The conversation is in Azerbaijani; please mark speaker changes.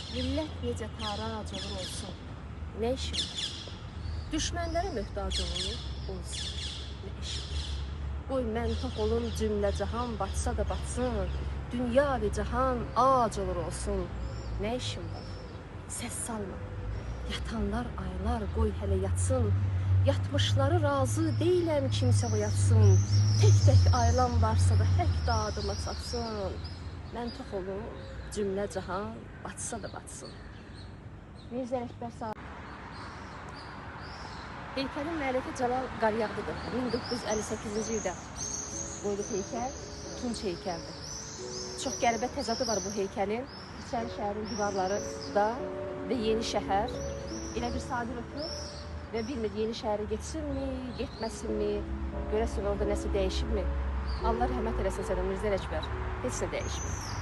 Speaker 1: Millət necə tarac olur olsun, nə işim var? Düşmənlərə möhtac olur olsun, nə işim var? Qoy mən tox olum, cümlə cahan batsa da batsın, dünya və cahan ac olur olsun, nə işim var? Səs salma, yatanlar aylar qoy hələ yatsın, yatmışları razı deyiləm kimsə oyatsın, tək-tək ayılan varsa da hək dadıma çatsın, mən tox olum, cümlə cahan batsa da batsın. Mirzə Ələkbər Sabir. Heykəlin müəllifi Cəlal Qaryağdıdır. 1958-ci ildə qoyulub heykəl, tunç heykəldir. Çox qəribə təzadı var bu heykəlin. İçəri şəhərin divarları da və yeni şəhər. Elə bir Sabir oturur və bilmir yeni şəhərə getsinmi, getməsinmi, görəsən orada nəsə dəyişibmi? Allah rəhmət eləsin sənə Mirzə Ələkbər. Heç nə dəyişmir.